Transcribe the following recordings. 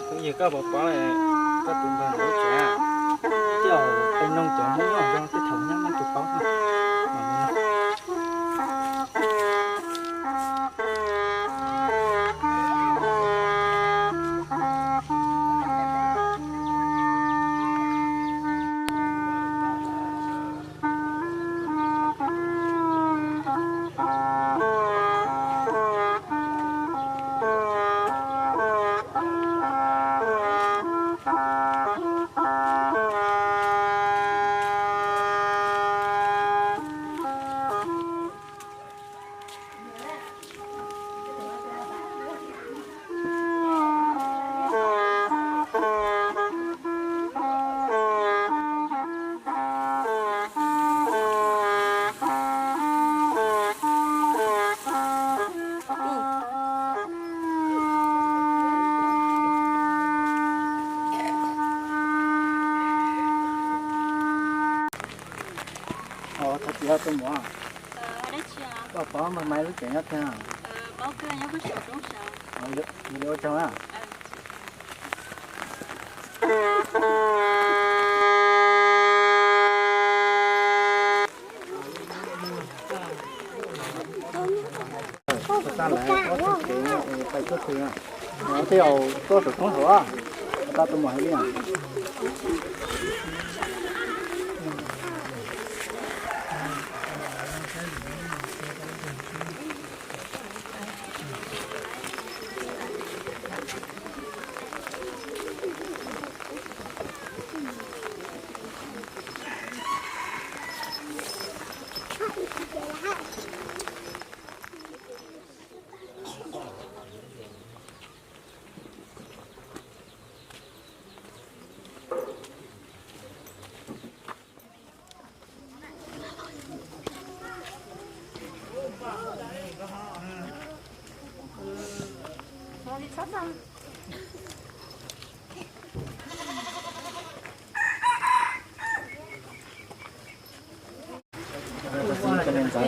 Kuv yog koj puas paub koj tus npawg lub tsev? Tej zaum peb noog cov Hmoob nyob zoo tej thaum nyob Hmoob tus paub no. Ua tsaug tus muam, koj puas paub npawg Maiv lub tsev nyob twg? Ua tsaug na. Tag lawm, pais tuaj twg? Tej zaum tuaj saum roob hauv, tau tus muam hais li.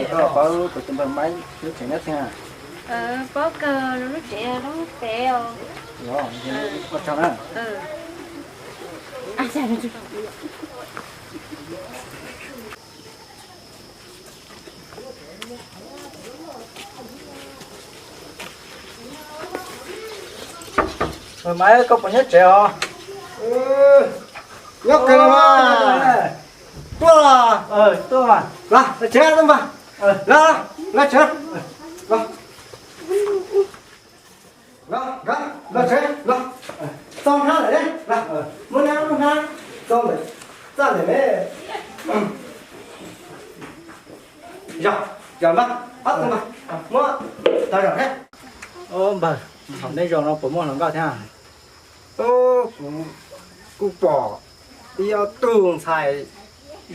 Koj paub tus npawg Maiv lub tsev nyob twg? Paub kawg, lub tsev lub pem os. Ua tsaug na. Maiv, koj puas nyob tsev os? Nyob kawg los mas. Tuaj los? Tuaj mas. Los, los tsev tuaj mas. Los, los tsev. Los, los tsev, los. Txog hnab lawm ne, los. Muab hnab, muab hnab. Txog lawm, txaj lawm ne. Zos, zos mas, ob tug mas, muab tau zos thiab. Npawg, hauv nej zos no puas muaj hluas nkauj thiab? Kuv kuj pom ib ob tug ntxhais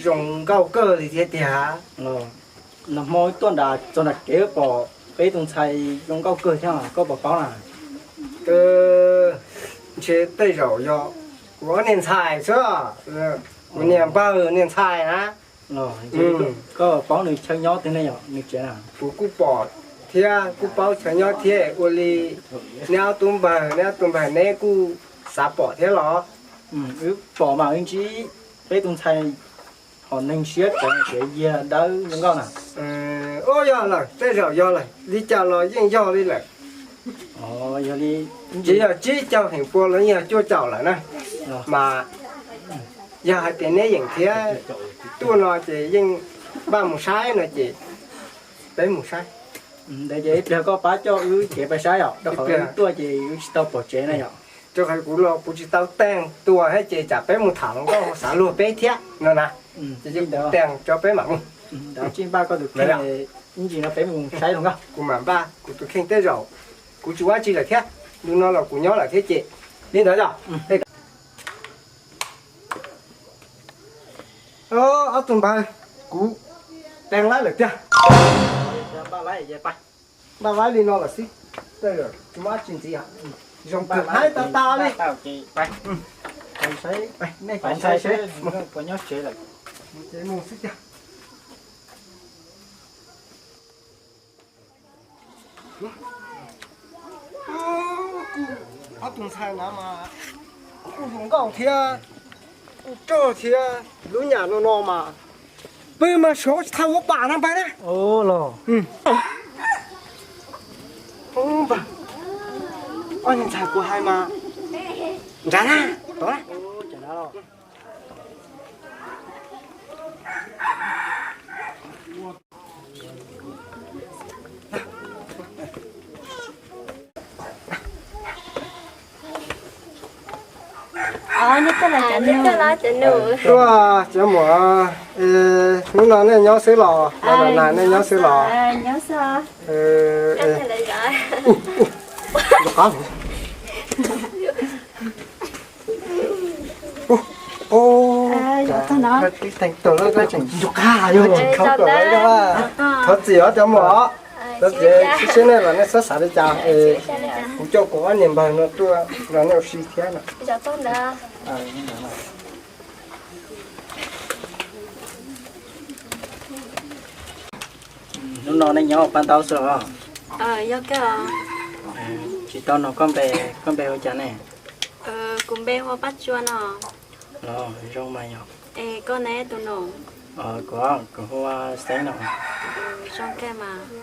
zoo nkauj kawg li thiab tiag. Nag hmo tuaj nram txog nram kev pom peb tus ntxhais zoo nkauj kawg thiab, koj puas paub na? Ntshe tej zaum yog kuv ob niag ntxhais xwb, kuv niag npawg niag ntxhais na. Koj paub nws chaw nyob twg ne, yog nws tsev na? Kuv kuj pom thiab kuj paub chaw nyob thiab, ua li neb ob tug npawg, neb ob tug npawg neb kuj xav pom thiab los? Wb pom mas wb ntsib peb tus ntxhais hom neeg siab tsev, tsev yiag dawb zoo nkauj na. Ua yog lawm, tej zaum yog lawm, li cas los yeej yog li lawm. Yog li, tsis yog tsib caug feem pua los yeej yog cuaj caum lawm na. Mas yog hais tias neb yeem thiab tuaj no ces yeej npaj mus saib no ces peb mus saib. Ntawd ces ib pliag koj pab coj wb cev pais saib os, rau qhov wb tuaj ces wb tsis tau pom tsev na yom. Rau qhov kuv los kuv tsis tau teeg tuaj thiab ces tsam peb mus tham hluas nkauj xav luag peb thiab no na. Ces kuv teeg tso peb mam mus. Ntawd tsis npaj koj tus kheej, ib ntsis no peb mus saib hluas nkauj. Kuv mam npaj kuv tus kheej, tej zaum kuv tsis ua dab tsi lawm thiab, ntu no los kuv nyob lawm thiab ces li ntawd yog. Ob tug npawg, kuv teeg laib lawm tiag. Npaj laib li no lawm xwb, tej zaum tsis muaj dab tsi ntxiv. Zoo kawg, haib tas tas li. Nej ntshai seb puas nyob tsev lawm. Ces mus xwb tiag. Ob tug ntxhais na mas kuj zoo nkauj thiab, kuj rog thiab, lub nyam no no mas pw mas suav tsis tau ua pam na pab na. Ob niag ntxhais kuv hais mas nrad na, tod na. Tuaj, cov muam, hnub no nej nyob xwb los, los na nej nyob xwb los? Thov txim os cov muam, thov txim, siab siab nej los nej txhob xav li cas. Kuv coj kuv ob niag npawg no tuaj los nej ua si thiab no. Hnub no nej nyob ua pab ntaub xwb os? Tsis tau nug koj npe, koj npe hu cas ne? Kuv npe hu ua Paj Tsua no. Los zoo mas yog. Es koj ne tus nus? Kuv, kuv hu ua Xeeb no.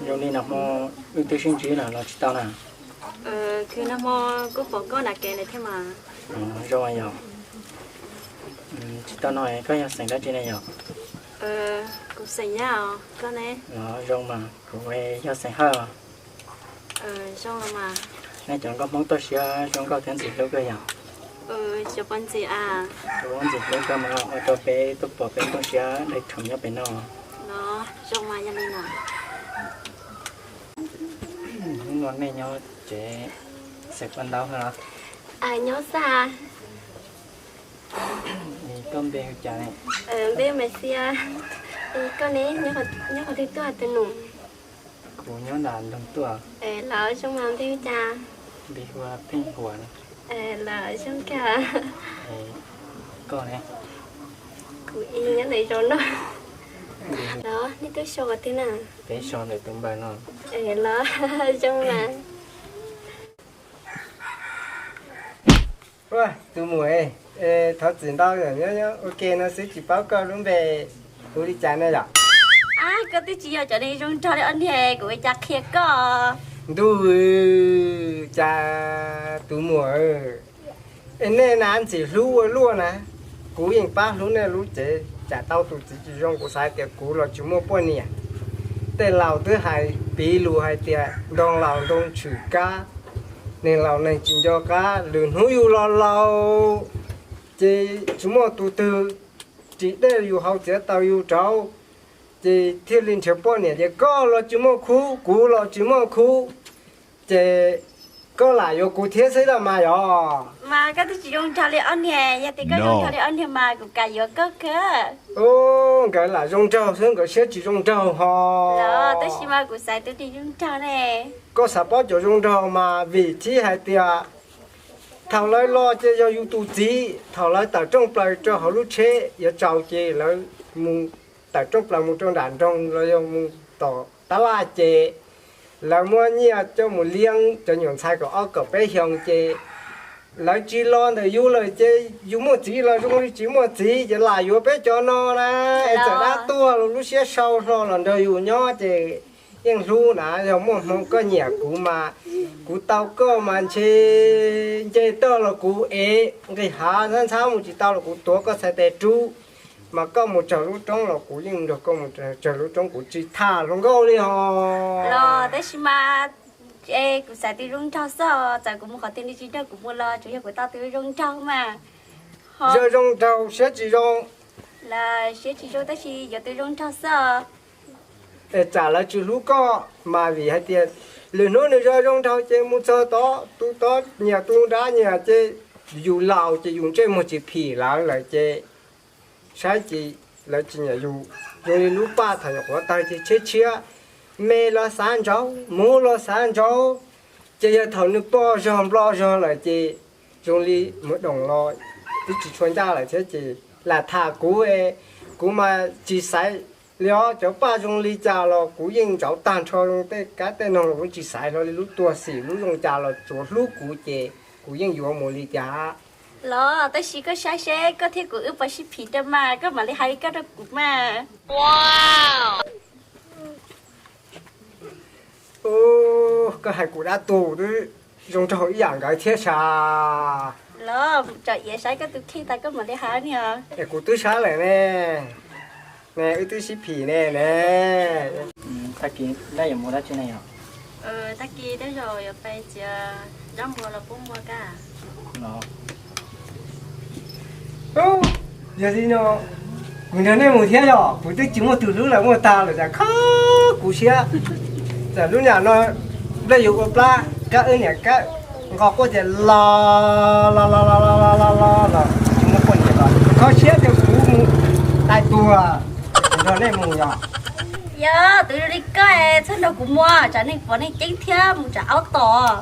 Zoo li nag hmo wb twb sib ntsib lawm los tsis tau na? Nag hmo kuj pom koj nram kev lawm thiab mas. Zoo mas yog. Tsis tau nug koj yog xeem dab tsi ne yog? Kuv xeem Nyab os, koj ne? Los zoo mas kuv yog xeem Hawj os. Zoo mas. Nej cov nkauj Hmoob tuaj siab zoo nkauj thiab ntxim hlub kawg yog? Cov pov ntxim a. Cov pov ntxim hlub kawg mas ua rau peb tuaj pom peb nkauj siab dai rhaum nyob pem no. Los zoo mas yog li no. Hnub no nej nyob tsev xeem paj ntaub no? Nyob xwb. Koj npe hu cas ne? Npe Maiv Xia. Koj ne, nyob qhov twg tuaj tus nus? Kuv nyob nram nroog tuaj. Los zoo mas npe hu cas? Npe hu ua Pheej Huam. Los zoo kawg. Koj ne? Kuv nyob ntawm zos no. Los nej twb so qhov twg na? Peb so ntawm tus npawg no. Los zoo mas. Ua tus muam, thov txim ntau, nyob nyob ua ke no xwb tsis paub koj lub npe hu li cas ne yom? Ab, koj twb tsis yog cov neeg zoo nraug li ob niag, kuv ua cas qhia koj. Ntuj, cas tus muam, es nej na ntxim hlub ua luaj na. Kuv yeej pab hlub nej lub cev, tsam tau tus txiv tsis zoo kuv xav tias kuv los tsis muaj poj niam. Tej laus twb hais piv lus hais tias ntoo laus ntoo tshwm kab, neeg laus neeg tsis nco qab. Lwm hnub yus los laus ces tsis muaj tus twg ris dej yus haus txiav taws yus rauv, ces thiaj li nrhiav poj niam. Ces koj los tsis muaj khub, kuv los tsis muaj khub, ces koj lam yuav kuv thiab xwb los mas yog. Mas koj twb tsis zoo nraug li ob niag, yog tias koj zoo nraug li ob niag mas kuv kam yuav koj kawg. Nkawd lam zoo nraug xwb, nkawd siab tsis zoo nraug ho. Los tab sis mas kuv xaiv tus neeg zoo nraug ne. Koj xav paub cov zoo nraug mas vim thib hais tias thaum lawv los ces yog yus tus txiv, thaum lawv tawm rooj plaws rau hauv lub tsheb yuav tsaus ces lawv mus tawm rooj plaws mus rau nram nroog los yog mus tom tab laj ces lawv muab nyiaj coj mus liab cov nyuam ntxhais kom ob kom peb xyoos ces lawv tsis los ntawm yus lawm ces yus muaj txiv los zoo li tsis muaj txiv ces lam yuav peb cov no na. Es txawm dab tuag los lub siab sau hlo los nrog yus nyob ces yeej hlub na. Yog muaj hmoo koj nyiam kuv mas kuv tau koj mas ntshe nce toj los kuv ev nqis hav ntxhab ntxhab mus tsis tau los kuv tuav koj txhais tes rub. Mas koj mus tsawg lub roob los kuv yeej nrog koj mus tsawg lub roob, kuv tsis tham hluas nkauj li ho. Los tab sis mas kuv xaiv tus zoo nraug xwb, txawm kuv mus qhov twg nws tsis nrog kuv mus los tsuas yog kuv tau tus zoo nraug mas. Zoo zoo nraug siab tsis zoo. Los siab tsis zoo tab sis yuav tus zoo nraug xwb. Es tsam lawv tsis hlub koj mas vim hais tias lwm hnub nws zoo zoo nraug ces mus txog tod tus tod nyiam tus nrad nyiam ces yus laus ces yus ntsej muag tsis phim lawv lawm ces saib ces lawv tsis nyiam yus. Zoo li lub paj thaum nyuam qhuav tawg ces tshiab tshiab, me los xav ntsaub, muv los xav ntsaub, ces yog thaum nws poj zog nplo zog lawm ces zoo li muv doom los twb tsis tshua ncaj lawm thiab ces lam tham kuv, kuv mas tsis xaiv li os. Cov paj zoo li cas los kuv yeej ntsaub tag nrho, zoo tej kab tej noog los kuv tsis xaiv hlo li. Lub tuag xim lub zoo cas los tsuav hlub kuv ces kuv Kuv yeej yuav mus li cas. Los tab sis koj saib seb koj thiab kuv wb puas sib phim rau mas koj mam li hais li koj rau kuv mas. Koj hais kuv dab tuag twb zoo nraug ib yam nkawd thiab sas. Los tsom iav saib koj tus kheej tas koj mam li hais ni os. Es kuv twb saib lawm ne, ne wb twb sib phim ne ne. Tag kis nej yuav mus dab tsi ne yom? Tag kis tej zaum yuav pais txiav zaub npua los pub npua kaj. Yog li no kuv nrog nej mus thiab yom, kuv twb tsis muaj tus hlub lawm, muaj tag lawm tas kho kuv siab. Txawm lub niam no nplej yuav ua plab kab wb niam kab nqo quaj tias los los los los los los los los tsis muaj poj niam los kho siab tias kuv mus tsis tuag, kuv nrog nej mus yom. Yog tus zoo li koj txhob nrog kuv mus, tsam neeg pom neeg ceeb thiab mus tsam aub tom.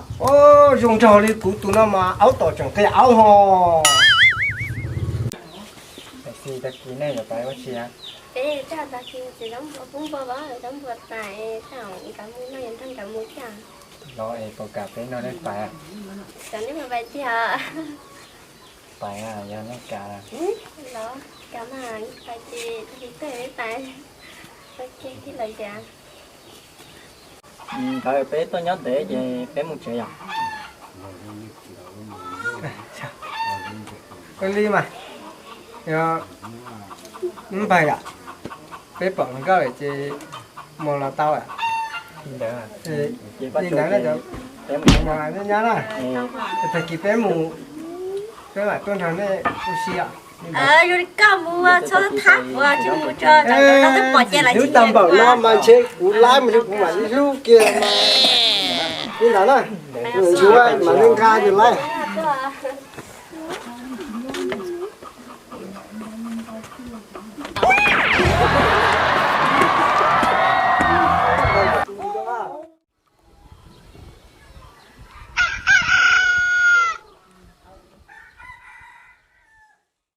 Zoo nraug li kuv tus no mas aub tom tseem qia aub ho. Tag kis nej yuav pais ua tsi? Peb tag kis txiav zaub npua pub npua, zaub npua tas es nkawd mus no yuav nrog nkawd mus thiab. Los es puas kam peb nrog nej pais? Kam nej mus pais tiag. Pais yog nej kam. Los kam mas pais ces tag kis peb pais. Ok, lawm tias. Ntawd peb tuaj nyob ntev ces peb mus tsev yom. Ua li mas, npawg yom, peb pom hluas nkauj lawm ces mus los tau lawm. Li ntawd na, nyob nyob na, tag kis peb mus, peb mam tuaj nrog nej ua si os. Zoo li koj mus txhob thab kuv, tsis mus tso, twb pom ces lawv tsis nyiam kuv. Lub tag npaum no mas ntshe kuv laib mus li kuv mam li hlub kiag mas. Li ntawd na, ntshe mam li nqa yus laib.